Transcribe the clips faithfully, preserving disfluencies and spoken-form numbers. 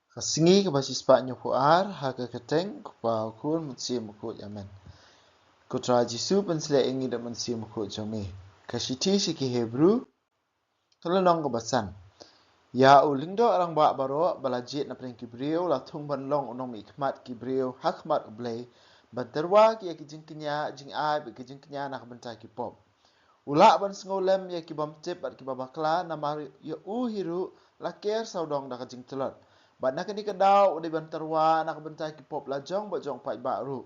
Ka sngi kaba shispah hynñiewphew ar, ha ka kyrteng u Kpa, u Khun, u Mynsiem Bakhuid. Amen. Ko Trai Jisu, pynshlei ïa ngi da u Mynsiem Bakhuid jong me. Ka shithi sha ki Hebru, ka lynnong kaba san. Ïa u lyngdoh rangbah baroh ba la jied na pdeng ki briew, la thung ban long u nongmihkhmat ki briew ha khmat U Blei, ban tyrwa ki ïa ki jingkñia, jingai bad ki jingkñia na ka bynta ki pop. U lah ban sngewlem ïa ki bymtip bad ki babakla, namar ïa u hi ruh la ker sawdong da ka jingtlot. Bad na kane ka daw u dei ban tyrwa na ka bynta ki pop la jong bad jong paidbah ruh.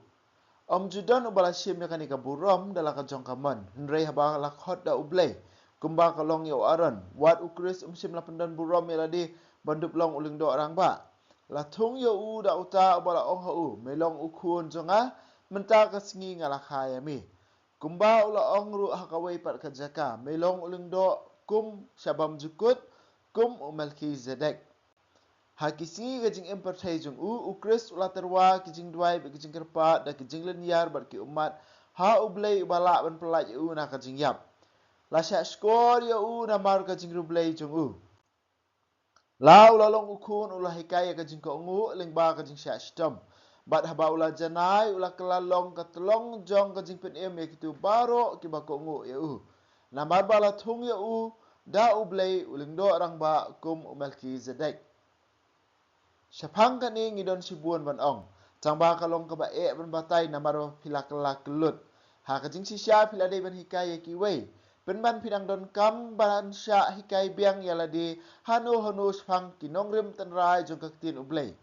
Ym ju don uba la shim ïa kane ka burom da la ka jong ka mon, hynrei haba la khot da U Blei, kumba ka long ïa u Aaron, wat u Khrist um shym la pyndon burom ïa lade ban dup long u lyngdoh rangbah. La thung ïa u da uta uba la ong ha u, me long u khun jong nga, mynta ka sngi nga la kha ïa me. Kumba u la ong ruh ha kawei pat ka jaka, me long u lyngdoh kum sha bymjukut, kum u Melkhizedek. Ha ki sngi ka jingim pyrthei jong u, u Khrist u la tyrwa ki jingduwai bad ki jingkyrpad da ki jinglynñiar bad ki ummat ha U Blei uba lah ban pyllait ïa u na ka jingïap. La shah shkor ïa u namar ka jingriewblei jong u. La u la long u khun u la hikai ïa ka jingkohnguh lyngba ka jingshah shitom. Bad haba u la janai u la kylla long ka tlong jong ka jingpynim ïa kito baroh kiba kohnguh ïa u. Namar ba la thung ïa u da U Blei u lyngdoh rangbah kum u Melkhizedek. Shaphang kane ngi don shibun ban ong, tangba ka long kaba eh ban batai namar ba phi la kylla kyllut. Ha ka jingshisha phi la dei ban hikai ïa kiwei. Pynban phi dang donkam ban shah hikai biang ïa lade hano hano shaphang ki nongrim tynrai jong ka ktien U Blei.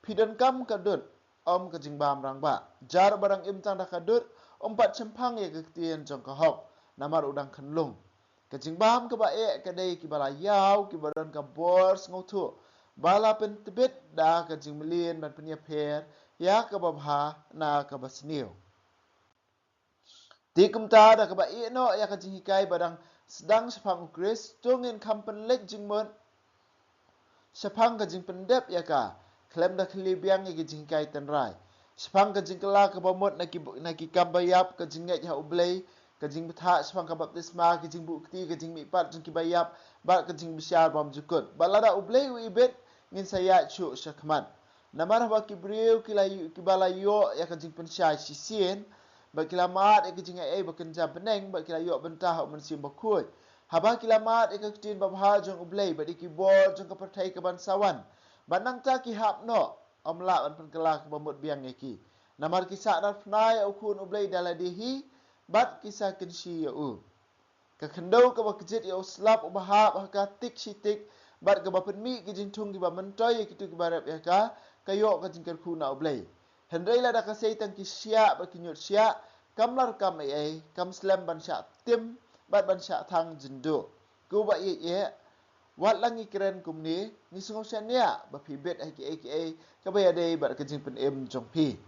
Phi donkam ka dud, ym ka jingbam rangbah. Jar ba dang im tang da ka dud, um pat shemphang ïa ka ktien jong ka hok, namar u dang khyllung. Ka jingbam kaba eh ka dei kiba la ïaw, kiba don ka bor sngewthuh, ba la pyntbit da ka jingmlien ban pynïapher ïa kaba bha na kaba sniew. Te kumta da kaba ïeh noh ïa ka jinghikai ba dang sdang shaphang u Khrist, to ngin kham pynleit jingmut shaphang ka jingpyndep ïa ka, khlem da khyllie biang ïa ki jinghikai tynrai. Shaphang ka jingkylla kaba mut na ki, na ki kam ba ïap, ka jingngeit ha U Blei, ka jingbthah shaphang ka baptisma, ka jingbuh kti, ka jingmihpat jong kiba ïap, bad ka jingbishar bymjukut. Bad lada U Blei u ibit, ngin sa ïaid shuh shakhmat. Namar haba ki briew ki la ïoh, kiba la ïoh ïa ka jingpynshai shisien, bad ki la mad ïa ka jingai ei ba kynja bneng, bad ki la ïoh bynta ha u Mynsiem Bakhuid. Haba ki la mad ïa ka ktien babha jong U Blei, bad ïa ki bor jong ka pyrthei kaban sa wan, bad nangta ki hap noh, ym lah ban pynkylla kaba mut biang ïa ki. Namar ki sahnarphna ïa u Khun U Blei da lade hi, bad ki sa kynshi ïa u. Ka khyndew kaba kjit ïa u slap uba hap ha ka tik shi tik, bad kaba pynmih ki jingthung kiba myntoi ïa kito kiba rep ïa ka, ka ïoh ka jingkyrkhu na U Blei. Hynrei lada ka sei tang ki shiah bad ki ñiut shiah, kam lah kam ei ei, kam slem ban shah tim, bad ban shah thang jynduh. Ko ba ïeit ïeit, wat la ngi kren kumne, ngi sngew shaniah ba phi bit ha kiei kiei kaba ïadei bad ka jingpynim jong phi.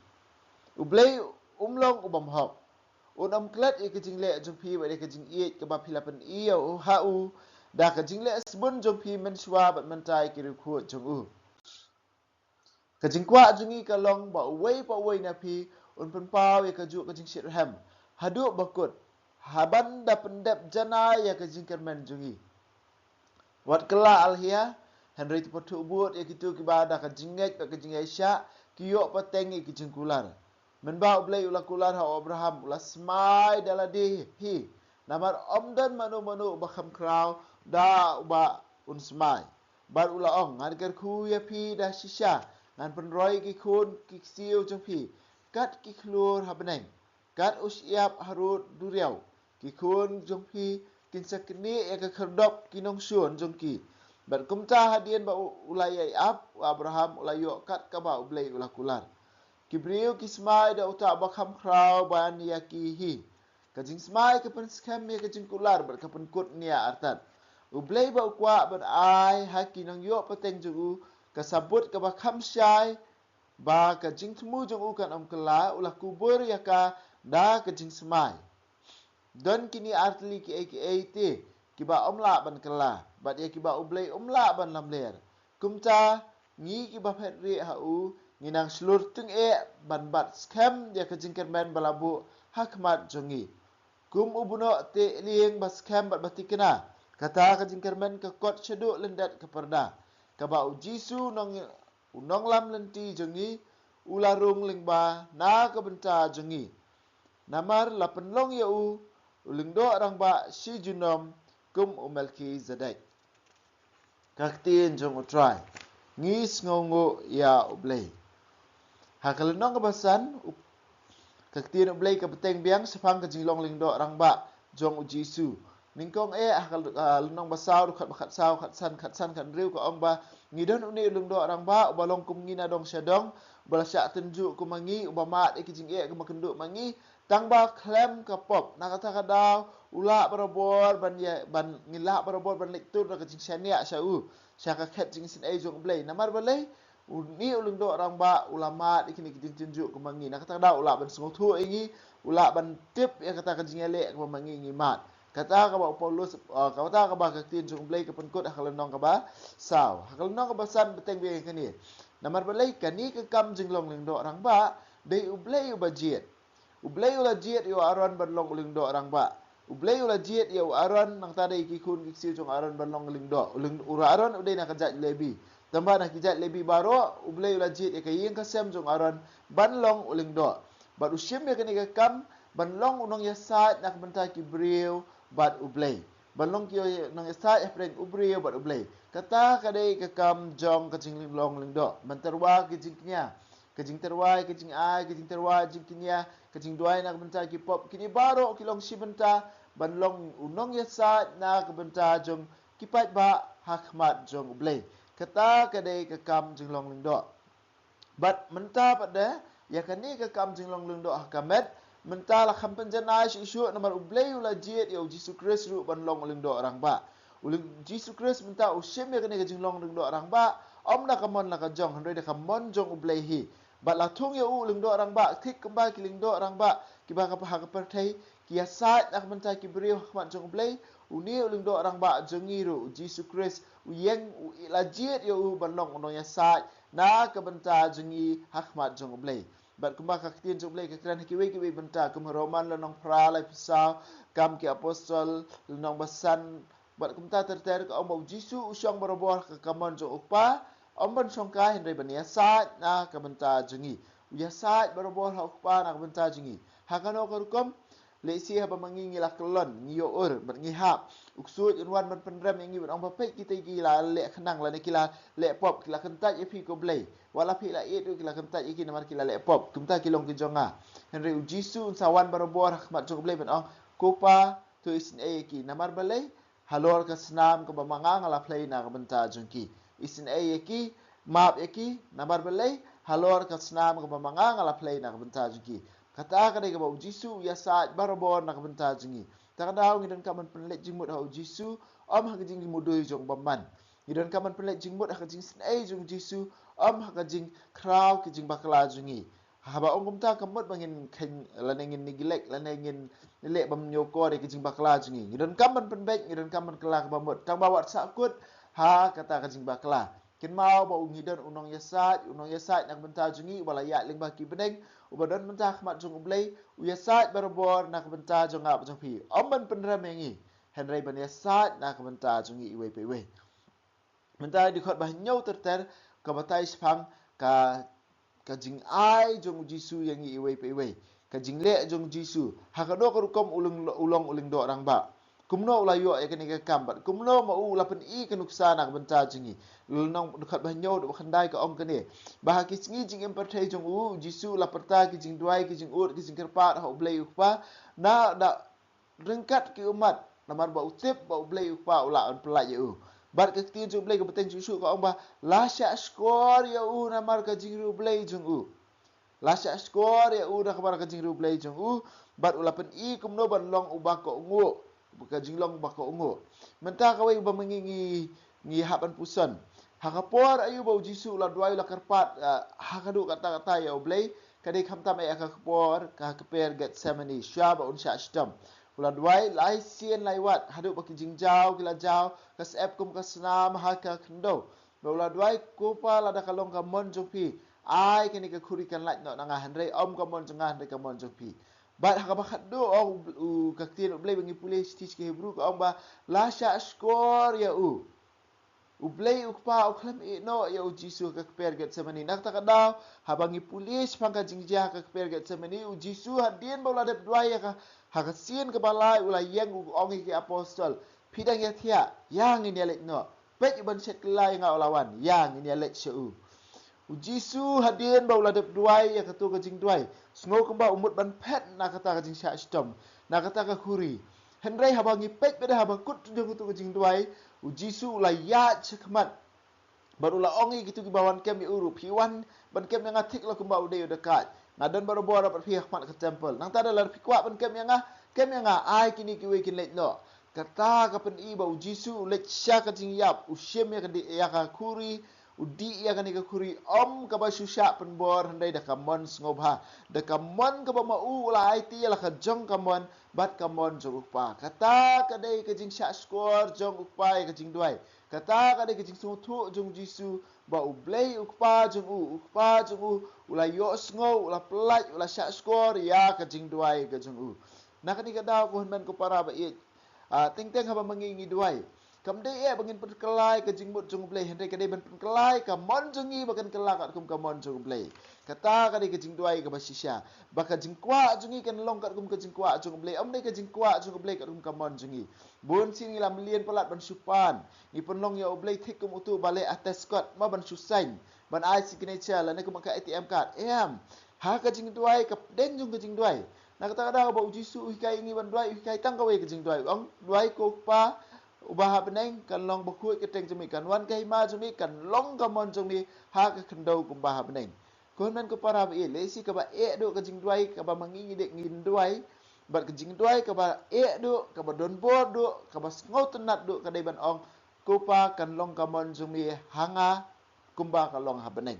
U Blei um long u bym hok. Un ym klet ïa ka jingleh jong phi bad ïa ka jingïeit kaba phi la pyni ïa u ha u, da ka jingleh sbun jong phi mynshuwa bad mynta ïa ki riewkhuid jong u. Ka jingkwah jong ngi ka long ba uwei pa uwei na phi un pynpaw ïa kajuh ka jingshitrhem haduh ba kut, haban da pyndep janai ïa ka jingkyrmen jong ngi. Wat kylla alhia, hynrei to pyrthuh bud ïa kito kiba da ka jingngeit bad ka jingïaishah ki ïoh pateng ïa ki jingkular. Mynba U Blei u la kular ha u Abraham, u la smai da lade hi, namar ym don mano mano uba kham khraw da uba un smai. Bad u la ong, ngan kyrkhu ïa phi da shisha, ngan pynroi ki khun ki ksiew jong phi kat ki khlur ha bneng, kat u shyiap harud duriaw. Ki khun jong phi kin sa knieh ïa ka khyrdop ki nongshun jong ki. Bad kumta hadien ba u, u la ïai ap, u Abraham u la ïoh kat kaba U Blei u la kular. Ki briew ki smai da uta uba kham khraw ban ïa ki hi. Ka jingsmai ka pynskhem ïa ka jingkular bad ka pynkut nia artat. U Blei ba u kwah ban ai ha ki nongïoh pateng jong u ka sabut kaba kham shai, ba ka jingthmu jong u kan ym kylla, u la kubur ïa ka da ka jingsmai. Don kine artylli kiei kiei te kiba ym lah ban kylla, bad ïa kiba U Blei um lah ban lamler. Kumta, ngi kiba phet rieh ha u, ngi nang shlur tyngeh ban bat skhem ïa ka jingkyrmen ba la buh ha khmat jong ngi. Kum u bnoh te lieng ba skhem bad ba thikna, kata ka jingkyrmen ka kot shaduh lyndet ka pyrda, kaba u Jisu nong u nonglam lynti jong ngi, u la rung lyngba na ka bynta jong ngi. Namar la pynlong ïa u, u lyngdoh rangbah shi junom kum u Melkhizedek. Ka ktien jong U Trai. Ngi sngewnguh ïa U Blei. Ha ka lynnong kaba san, u, ka ktien U Blei ka bteng biang shaphang ka jinglong lyngdoh rangbah jong U Jisu. Nyngkong eh, ha ka, ah, lynnong ba saw, dkhot ba khatsaw, khatsan, khatsan, khathynriew ka ong ba, ngi don une u lyngdoh rangbah, uba long kum ngi na dong sha dong, uba la shah tynjuh kum ma ngi, uba mad ïa ki jingeh kum ma kynduh ma ngi, tang ba khlem ka pop, na kata ka daw, u lah barabor ban ïa, ban ngi lah barabor ban leit tur da ka jingshaniah sha u, sha ka khet jingisynei jong U Blei. Namar balei, une u lyngdoh rangbah, u la mad ïa kine ki jingtynjuh kum ma ngi. Na kata ka daw, u lah ban sngewthuh ïa ngi, u lah ban tip ïa kata ka jingïaleh kaba ma ngi ngi mad. Kata kaba u Paulus, ah, kata kaba ka ktien jong U Blei ka pynkut ha ka lynnong kaba saw. Ha ka lynnong kaba san bteng biang ïa kane. Namar balei kane ka kam jinglong lyngdoh rangbah, dei U Blei uba jied. U Blei u la jied ïa u Aaron ban long u lyngdoh rangbah. U Blei u la jied ïa u Aaron nangta da ïa ki khun ki ksiew jong u Aaron ban long u lyngdoh. U lyng-, u Aaron u dei na ka jait Lebi. Tangba na ki jait Lebi baroh, U Blei u la jied ïa ka ïing ka sem jong u Aaron ban long u lyngdoh. Bad u shim ïa kane ka kam ban long u nongïasaid na ka bynta ki briew bad U Blei. Ban long ki nongïasaid hapdeng u briew bad U Blei. Kata ka dei ka kam jong ka jinglong lyngdoh. Ban tyrwa ki jingkñia. Ka jingtyrwa ïa ka jingai, ka jingtyrwa ïa ka jingkñia, ka jingduwai na ka bynta ki pop, kine baroh ki long shi bynta ban long u nongïasaid na ka bynta jong ki paidbah ha khmat jong U Blei. Kata ka dei ka kam jinglong lyngdoh. Bad mynta pat de, ïa kane ka kam jinglong lyngdoh ha ka met, mynta la kham pynjanai shuh shuh namar U Blei u la jied ïa U Jisu Khrist ruh ban long u lyngdoh rangbah. U lyng-, Jisu Khrist mynta u shim ïa kane ka jinglong lyngdoh rangbah, ym na ka mon la ka jong, hynrei da ka mon jong U Blei hi. Bad la thung ïa u u lyngdoh rangbah, thik kumba ki lyngdoh rangbah kiba ka ha ka pyrthei, ki ïasaid na ka bynta ki briew ha khmat jong U Blei, une u lyngdoh rangbah jong ngi ruh, U Jisu Khrist, u ïeng, u la jied ïa u ban long u nongïasaid na ka bynta jong ngi ha khmat jong U Blei. Bad kumba ka ktien jong U Blei ka kren ha kiwei kiwei bynta, kum ha Roman lynnong phra laiphew saw, Kam ki Apostol lynnong ba san, bad kumta ter ter ka ong ba U Jisu u shong barabor ha ka kamon jong U Kpa, ym ban shongkai hynrei ban ïasaid na ka bynta jong ngi. U ïasaid barabor ha U Kpa na ka bynta jong ngi. Ha kano ka rukom, lehse haba ma ngi ngi la kyllon, ngi ïoh ur, bad ngi hap. U ksuid un wan ban pynrem ïa ngi ban ong ba peit kita ki la leh khnang lane ki la leh pop, ki la kyntait ïa phi ko Blei. Wat la phi la ïeit ruh ki la kyntait ïa ki namar ki la leh pop. Kumta ki long ki jong nga. Hynrei U Jisu un sa wan barabor ha khmat jong U Blei ban ong, ko Pa, to isynei ïa ki. Namar balei, halor ka snam kaba ma nga nga la plie na ka bynta jong ki. Isynei ïa ki, map ïa ki, namar balei, halor ka snam kaba ma nga nga la plie na ka bynta jong ki. Kata ka dei kaba U Jisu u ïasaid barabor na ka bynta jong ngi. Ta ka daw ngi donkam ban pynleit jingmut ha U Jisu, ym ha ka jingmudui jong u bymman. Ngi donkam ban pynleit jingmut ha ka jingsynei jong U Jisu, ym ha ka jingkhraw ki jingbakla jong ngi. Haba ong kumta ka mut ba ngin kheiñ lane ngin neglect lane ngin leh bym ñiewkor ïa ka jingbakla jong ngi. Ngi donkam ban pynbeit, ngi donkam ban kylla kaba mut. Tang ba wat sahkut ha kata ka jingbakla. Kynmaw ba u ngi don u nongïasaid, u nongïasaid na ka bynta jong ngi, uba la ïaid lyngba ki bneng, uba don bynta ha khmat jong U Blei, u ïasaid barabor na ka bynta jong nga bad jong phi. Ym ban pynrem ïa ngi, hynrei ban ïasaid na ka bynta jong ngi iwei pa iwei. Mynta dkhot ba hynñiew ter ter ka batai shaphang ka, ka jingai jong U Jisu ïa ngi iwei pa iwei. Ka jingleh jong U Jisu. Ha kano ka rukom u long, u long u lyngdoh rangbah. Kumno u la ïoh ïa kane ka kam bad kumno ma u la pyni ka nuksa na ka bynta jong ngi. Lynnong dkhot ba hynñiew dkhot ba khyndai ka ong kane. Ba ha ki sngi jingim pyrthei jong u, U Jisu u la pyrta ki jingduwai, ki jingud, ki jingkyrpad ha U Blei U Kpa. Na da ryngkat ki ummat, namar ba u tip ba U Blei U Kpa u lah ban pyllait ïa u. Bad ka ktien jong U Blei ka bteng shuh shuh ka ong ba, la shah shkor ïa u namar ka jingriewblei jong u. La shah shkor ïa u namar ka jingriewblei jong u, bad u la pyni kumno ban long uba kohnguh, ka jinglong uba kohnguh. Mynta kawei uba ma ngi ngi, ngi hap ban puson. Ha ka por aïu ba U Jisu u la duwai u la kyrpad, ah, ha kaduh katta katta ïa U Blei, ka dei khamtam eh ha ka por, ha ka kper Gethsemane, shuwa ba un shah shitom. U la duwai lai sien lai wat, haduh ba ki jingjaw ki la jaw, ka syep kum ka snam ha ka khyndew. Ba u la duwai, ko Pa, lada ka long ka mon jong phi, ai kane ka khuri kan lait noh na nga, hynrei ym ka mon jong nga hynrei ka mon jong phi. Bad ha kaba khatduh ong u, u, ka ktien U Blei ba ngi pule shithi sha ki Hebru ka ong ba la shah shkor ïa u. U Blei u Kpa u khlem ïeh noh ïa u Jisu ha ka kper Getsemani. Na kata ka daw, haba ngi pule shaphang ka jingjia ha ka kper Getsemani, u Jisu hadien ba u la dep duwai ïa ka, ha ka sien kaba lai, u la ïeng u ong ïa ki apostol, phi dang ïathiah? Ïa, ngin ïaleit noh. Peit, u ban shet kylla ïa nga u la wan. Ïa, ngin ïaleit sha u. U Jisu hadien ba u la dep duwai ïa kato ka jingduwai, sngew kumba u mut ban phet na kata ka jingshah shitom, na kata ka khuri. Hynrei haba ngi peit pat haba kut jong kato ka jingduwai, u Jisu u la ïaid shakhmat bad u la ong ïa kito kiba wan kem ïa u ruh, phi wan ban kem ïa nga thik la kumba u dei u dakaid. Nga don barabor bad phi ha khmat ka temple. Nangta da lada phi kwah ban kem ïa nga, kem ïa nga, ai kine kiwei kin leit noh. Kata ka pyni ba u Jisu u leit sha ka jingïap, u shim ïa ka di-, ïa ka khuri, u dih ïa kane ka khuri, ym kaba shu shah pynbor, hynrei da ka mon sngewbha, da ka mon kaba ma u u la aiti ïa la ka jong ka mon bad ka mon jong u Kpa. Kata ka dei ka jingshah shkor jong u Kpa ïa ka jingduwai. Kata ka dei ka jingsngewthuh jong u Jisu ba U Blei u Kpa jong u, u Kpa jong u, u la ïohsngew, u la pyllait, u la shah shkor ïa ka jingduwai ka jong u. Na kane ka daw, ko hynmen ko para ba ïeit, ah, teng teng haba ma ngi ngi duwai, kam dei eh ba ngin pynkylla ïa ka jingmut jong U Blei, hynrei ka dei ban pynkylla ïa ka mon jong ngi ba kan kylla katkum ka mon jong U Blei. Kata ka dei ka jingduwai kaba shisha, ba ka jingkwah jong ngi kan long katkum ka jingkwah jong U Blei, ym dei ka jingkwah jong U Blei katkum ka mon jong ngi. Bun sien ngi la mlien palat ban shu pan, ngi pynlong ïa U Blei thik kum uto ba leh artist code, mo, ban shu sign, ban ai signature lane kum ka A T M card. Em, ha ka jingduwai, ka pdeng jong ka jingduwai. Na kata ka daw ba U Jisu u hikai ïa ngi ban duwai, u hikai tang kawei ka jingduwai. U ong, duwai, ko Kpa uba ha bneng, kan long bakhuid ka kyrteng jong me, kan wan ka hima jong me, kan long ka mon jong me ha ka khyndew kumba ha bneng. Ko hynmen ko para ba ïeit, lehse kaba eh duh ka jingduwai kaba ma ngi ngi dei ngin duwai, bad ka jingduwai kaba eh duh, kaba donbor duh, kaba sngewtynnat duh ka dei ban ong, ko Kpa, kan long ka mon jong me ha nga kumba ka long ha bneng.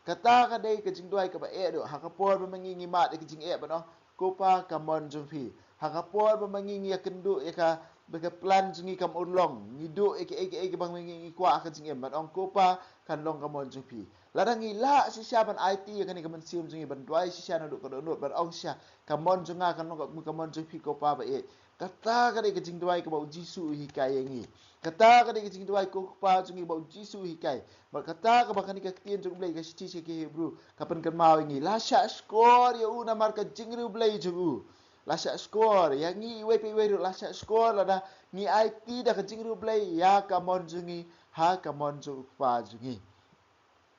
Kata ka dei ka jingduwai kaba eh duh, ha ka por ba ma ngi ngi mad ïa ka jingeh ban ong, ko Kpa, ka mon jong phi. Ha ka por ba ma ngi ngi ïakynduh ïa ka, ba ka plan jong ngi kam urlong, ngi duh ïa kiei kiei kiba ma ngi ngi kwah ha ka jingim, ban ong, ko Kpa, kan long ka mon jong phi. Lada ngi lah shisha ban aiti ïa kane ka mynsiem jong ngi, ban duwai shisha naduh ka dohnud, ban ong shisha, ka mon jong nga kan long katkum ka mon jong phi, ko Kpa ba ïeit. Kata ka dei ka jingduwai kaba U Jisu u hikai ïa ngi. Kata ka dei ka jingduwai, ko Kpa jong ngi, ba U Jisu u hikai. Bad kata kaba kane ka ktien jong U Blei, ka shithi sha ki Hebru, ka pynkynmaw ïa ngi, la shah shkor ïa u namar ka jingriewblei jong u. La shah shkor ïa ngi iwei pa iwei ruh, la shah shkor lada ngi aiti da ka jingriewblei ïa ka mon jong ngi ha ka mon jong U Kpa jong ngi.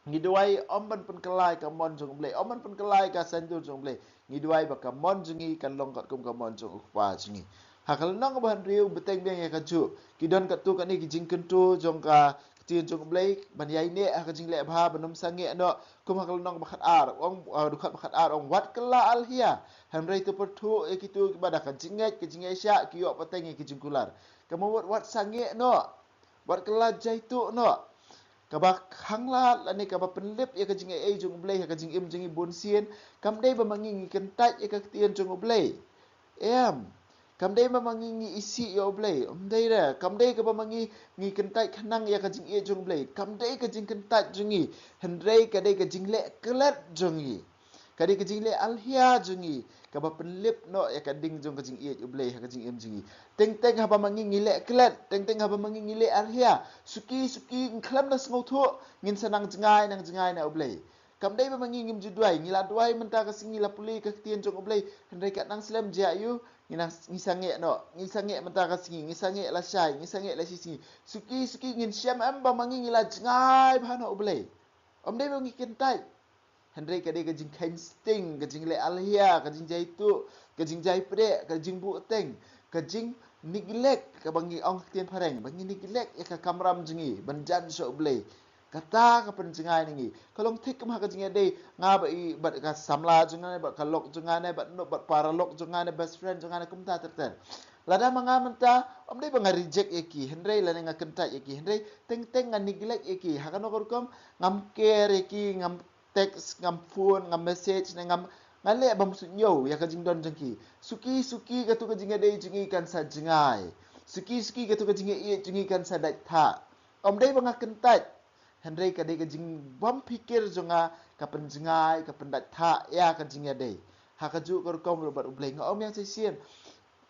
Ngi duwai ym ban pynkylla ïa ka mon jong U Blei, ym ban pynkylla ïa ka saiñdur jong U Blei. Ngi duwai ba ka mon jong ngi kan long katkum ka mon jong U Kpa jong ngi. Ha ka lynnong kaba hynriew, bteng biang ïa kajuh, ki don katto katne ki jingkyntu jong ka ktien jong U Blei ban ïaineh ha ka jingleh bha, ban ym sangeh noh. Kum ha ka lynnong ba khatar, ong, ah, dkhot ba khatar ong, wat kylla alhia, hynrei to pyrthuh ïa kito kiba da ka jingngeit, ka jingïaishah, ki ïoh pateng ïa ki jingkular. Kaba mut wat sangeh noh, wat kylla jaituh noh. Kaba khanglad lane kaba pynlip ïa ka jingaiei jong U Blei ha ka jingim jong ngi bun sien, kam dei ba ma ngi ngi kyntait ïa ka ktien jong U Blei. Em, kam dei ba ma ngi ngi isih ïa U Blei. Ym dei re, kam dei kaba ma ngi ngi kyntait khnang ïa ka jingïeit jong U Blei. Kam dei ka jingkyntait jong ngi, hynrei ka dei ka jingleh klet jong ngi. Ka dei ka jingleh alhia jong ngi kaba pynlip noh ïa ka ding jong ka jingïeit U Blei ha ka jingim jong ngi. Teng teng haba ma ngi ngi leh klet, teng teng haba ma ngi ngi leh alhia, suki suki, ngi khlem da sngewthuh, ngin sa nang jngai nang jngai na U Blei. Kam dei ba ma ngi ngim ju duwai, ngi la duwai mynta ka sngi, la pule ka ktien jong U Blei, hynrei kat nang slem jia ïa u, ngi nang, ngi sangeh noh, ngi sangeh mynta ka sngi, ngi sangeh lashai, ngi sangeh lashisngi. Suki suki ngin shem em ba ma ngi ngi la jngai bha na U Blei. Ym dei ba ngi kyntait, hynrei ka dei ka jingkheiñ sting, ka jingleh alhia, ka jingjaituh, ka jingjaipreh, ka jingbuhteng, ka jingneglect, kaba ngi ong ktien phareng, ba ngi neglect ïa ka kamram jong ngi ban jan sha U Blei. Kata ka pynjngai na ngi. Ka long thik kum ha ka jingïadei nga bad i, bad ka samla jong nga ne, bad ka lok jong nga ne, bad no, bad paralok jong nga ne, best friend jong nga ne, kumta ter ter. Lada ma nga mynta, ym dei ba nga reject ïa ki, hynrei lane nga kyntait ïa ki, hynrei teng teng nga neglect ïa ki. Ha kano ka rukom, ngam care ïa ki, ngam text, ngam phone, ngam message, ne ngam, nga leh bym suidñiew ïa ka jingdon jong ki. Suki suki kato ka jingïadei jong ngi kan sa jngai. Suki suki kato ka jingïaieit jong ngi kan sa dait thah. Ym dei ba nga kyntait, hynrei ka dei ka jingbym phikir jong nga ka pynjngai, ka pyndait thah ïa ka jingïadei. Ha kajuh ka rukom ruh bad U Blei, nga ong biang shisien,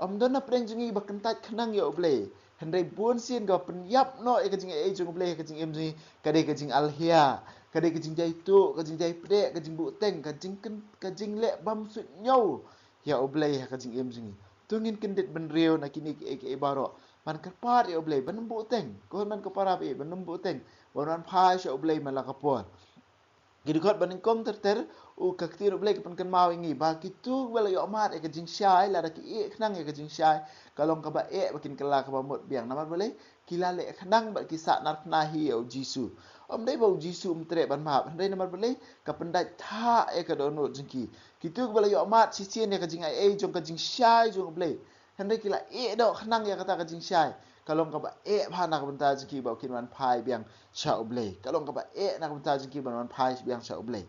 ym don na pdeng jong ngi ba kyntait khnang ïa U Blei. Hynrei bun sien ka pynïap noh ïa ka jingaiei jong U Blei ha ka jingim jong ngi, ka dei ka jingalhia, ka dei ka jingjaituh, ka jingjaipdeh, ka jingbuhteng, ka jingkyn-, ka jingleh bam suidñiew ïa U Blei ha ka jingim jong ngi. To ngin kyndit bynriew na kine kiei kiei baroh ban kyrpad ïa U Blei ban ym buhteng. Ko hynmen ko para, ban ym buhteng, ban wan phai sha U Blei man la ka por. Ki dkhot banyngkong ter ter, u ka ktien U Blei ka pynkynmaw ïa ngi ba kito kiba la ïohmad ïa ka jingshai, lada ki ïeh khnang ïa ka jingshai, ka long kaba eh ba kin kylla kaba mut biang. Namar balei? Ki la leh khnang bad ki sahnarphna hi ïa U Jisu. Ym dei ba U Jisu um treh ban map, hynrei namar balei? Ka pyndait thah ïa ka dohnud jong ki. Kito kiba la ïohmad shisien ïa ka jingaiei jong ka jingshai jong U Blei, hynrei ki la ïeh doh khnang ïa kata ka jingshai, ka long kaba eh bha na ka bynta jong ki ba kin wan phai biang sha U Blei. Ka long kaba eh na ka bynta jong ki ban wan phai biang sha U Blei.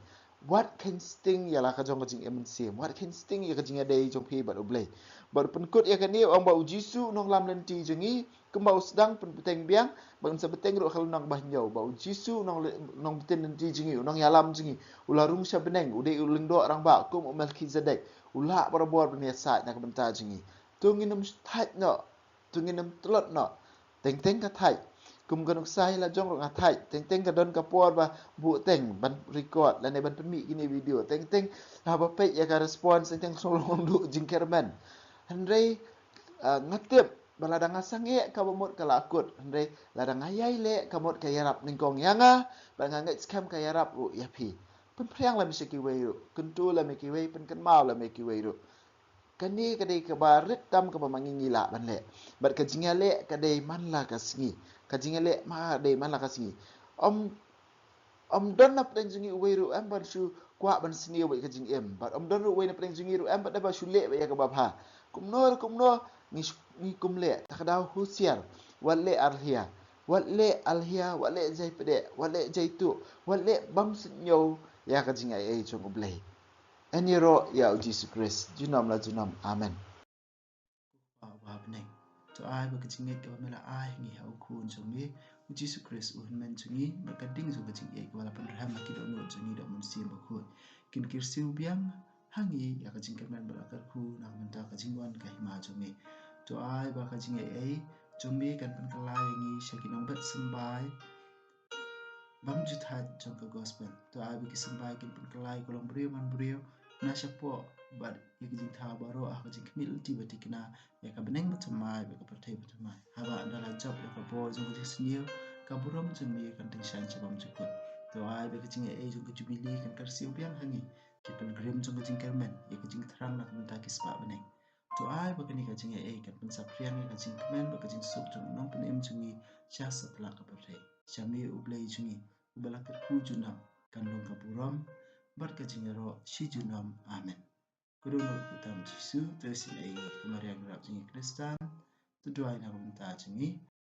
Wat kheiñ sting ïa la ka jong ka jingim mynsiem. Wat kheiñ sting ïa ka jingïadei jong phi bad U Blei. Bad pynkut ïa kane, u ong ba U Jisu u nonglam lynti jong ngi, kumba u sdang pynbteng biang, ba ngin sa bteng ruh ha ka lynnong ba hynñiew, ba U Jisu u nong, u nongbtin lynti jong ngi, u nongïalam jong ngi, u la rung sha bneng, u dei u lyngdoh rangbah kum u Melkhizedek, u lah barabor ban ïasaid na ka bynta jong ngi. To ngin ym thait noh, to ngin ym tlot noh. Teng teng ka thait. Kum ka nuksa hi la jong ruh nga thait. Teng teng ka don ka por ba buhteng ban record lane ban pynmih kine video. Teng teng haba peit ïa ka response, teng teng shu long duh jingkyrmen. Hynrei, ah, nga tip ba lada nga sangeh, kaba mut ka la kut. Hynrei lada nga ïai leh, ka mut ka ïarap nyngkong ïa nga, bad nga ngeit skhem ka ïarap ruh ïa phi. Pynphriang lem sha kiwei ruh, kyntu lem ïa kiwei, pynkynmaw lem ïa kiwei ruh. Kane ka dei kaba rit tam kaba ma ngi ngi lah ban leh. Bad ka jingïaleh ka dei man la ka sngi. Ka jingïaleh ka dei man la ka sngi. Ym, ym don na pdeng jong ngi uwei ruh em ban shu kwah ban sniew bad ka jingim. Bad ym don ruh uwei na pdeng jong ngi ruh em ban da ba shu leh bad ïa kaba bha. Kumno ruh kumno, ngi sh-, ngi kum leh, ta ka daw husiar. Wat leh alhia. Wat leh alhia, wat leh jaipdeh, wat leh jaituh, wat leh bam suidñiew ïa ka jingaiei jong U Blei. Yn ïaroh ïa U Jisu Khrist junom la junom. Amen. Ko Kpa uba ha bneng, to ai ba ka jingngeit kaba me la ai ha ngi ha u Khun jong me U Jisu Khrist, u Hynmen jong ngi, bad ka ding jong ka jingïeit kaba la pynrhem ha ki dohnud jong ngi da U Mynsiem Bakhuid, kin kyrsiew biang ha ngi ïa ka jingkyrmen bad la kyrkhu na ka bynta ka jingwan ka hima jong me. To ai ba ka jingaiei jong me kan pynkylla ïa ngi sha ki nongbet symbai bymjukut jong ka gospel. To ai ba ki symbai kin pynkylla ïa ka longbriew manbriew na shapoh bad ïa ki jingthaw baroh ha ka jingkhmih lynti ba thikna ïa ka bneng bathymmai bad ka pyrthei bathymmai. Haba ynda la jop ïa ka bor jong ka jingsniew, ka burom jong me kan tyngshaiñ sha bymjukut. To ai ba ka jingaiei jong ka jubili kan kyrsiew biang ha ngi, ki pilgrim jong ka jingkyrmen, ïa ka jingthrang na ka bynta ki spah bneng. To ai ba kane ka jingaiei kan pynsaphriang ïa ka jingkmen bad ka jingsuk jong u Nongpynim jong ngi sha satlak ka pyrthei. Sha me U Blei jong ngi uba la kyrkhu junom, kan long ka burom bad ka jingïaroh shi junom. Amen. Ko Dohnud Kpa tam Jisu, to isynei ïa ngi. Ko Maria Nongrep jong ngi Khristan, to duwai na ka bynta jong ngi.